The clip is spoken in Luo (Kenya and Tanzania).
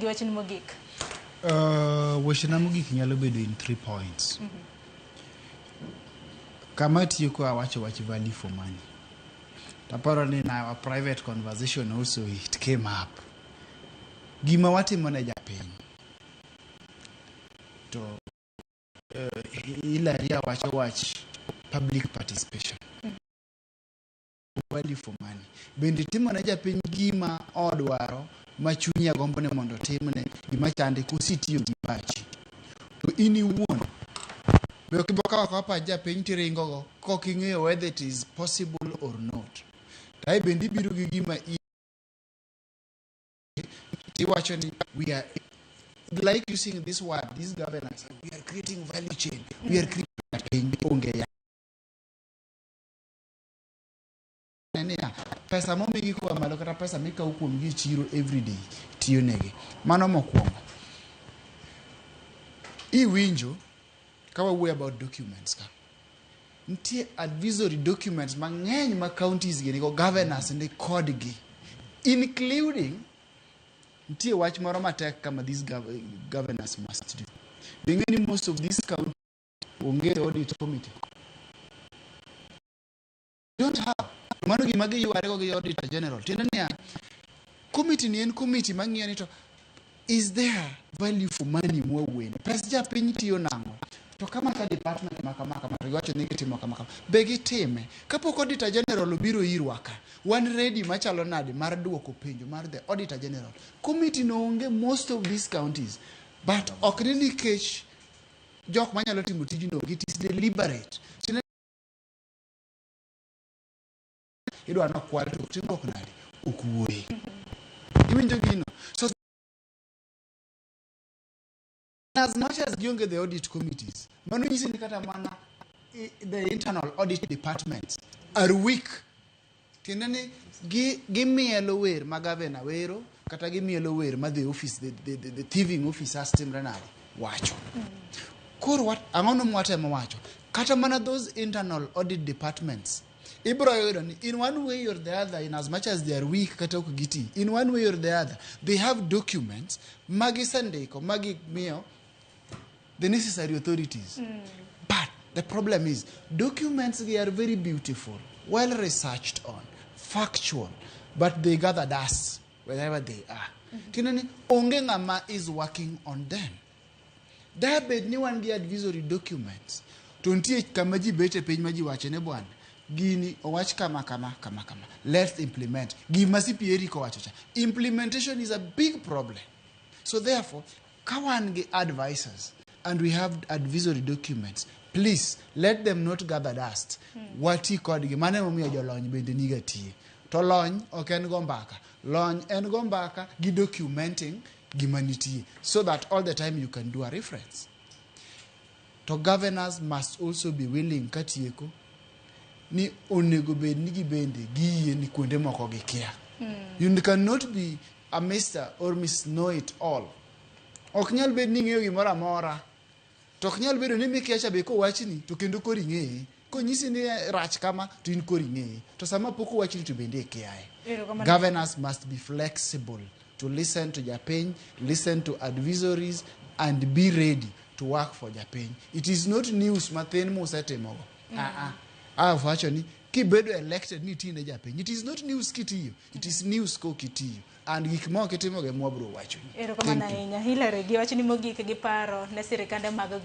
gi wachni mogik. Wechena mogik nyalo bedo in three points. Kama tieko awacho wach value for money. Taparo ni in our private conversation also it came up. Gima watimo ne japiny to Hilary wacho wach public participation. Value for money. Bende timo ne japiny gima odwaro ma chunye gombo ni mondo otimne gima chande kositiyo gi pachi. To in iwuon be ok ibo kawo akawa pach japiny tiringo go kok ing'eyo whether it is possible or not. To ae bende ibiro gi gima tiwacho ni we are like using this word, these governors, we are creating value chain, we are creating piny onge ya niya pesa momigi koa malo kata pesa mikawo kuomgi e chiro everyday tiyo negi. Mano mokwongo. Iwinjo ka wawuoyo about documents ka. Nitie advisory documents mang'eny ma counties gi nigo, governors ni kodgi. Including nitie wach moro matek kama these governors must do. Be ni most of these counties onge audit committee. Don't have. Mano gima giywarego gi auditor general. Tiende niya, committee ni en committee mang'iyo ni to is there value for money mwawuoyeni? Pes japiny tiyo nang'o? To kama ka department ma kama kama to giwacho ni gitimo kama kama. Be gitime? Kapok auditor general obiro irwa ka, wan ready machalo nade mar duoko penjo mar the auditor general? Committee no onge most of these counties. But ok ni nikech jok manyalo timo tijno, it is deliberate. Tiende idwa nokwal to timruok nade ok wuoyi iwinjo gino. So as much as gionge the audit committees, mano nyisi ni kata mana the internal audit departments are weak. Tiende ni gimielo wer ma gavana wero kata gimielo wer ma the office the thieving officers timre nade wacho. Koro ang'o no mwatemo wacho? Kata mana those internal audit departments ibro yudo ni in one way or the other, in as much as they are weak kata ok giti, in one way or the other they have documents magisendiko magimiyo the necessary authorities. But the problem is documents, they are very beautiful, well researched on, factual, but they gather dust wherever they are. Tiende ni onge ng'ama is working on them. Dabed ni wan gi advisory documents to nitie kama ji bet e piny ma ji wacho ne bwana gini owach kama kama kama kama, let's implement gima CPA Eric owacho cha. Implementation is a big problem. So therefore ka wan gi advisors and we have advisory documents, please let them not gather dust. Wati kodgi. Mano emomiyo jolony bende niga tiye to lony ok en go mbaka, lony en go mbaka gi documenting gima nitie so that all the time you can do a reference. To governors must also be willing, katieko, ni onego bed ni gibende giyie ni kuonde moko gikia. You cannot be a Mr or Miss Know It All. Ok nyal bed ni ing'eyo gimoro amora to ok nyal bedo ni mikia cha be kowachni to kendo koro ing'eye. Konyisi ni rach kama to in koro ing'eye, to sama pok owachni to bende ikiaye. Erokamano. Governors must be flexible to listen to japiny, listen to advisories and be ready to work for japiny. It is not news mathin musetimogo. Ah, ah. Awacho ni kibedo elected ni itine japiny, it is not news kitiyo, it is news kok itiyo and gik ma ok itimogo ema wabiro wachoni. Erokamano Thank you. ahinya. Hilary, gi wachni mogik gi paro ne sirikande mag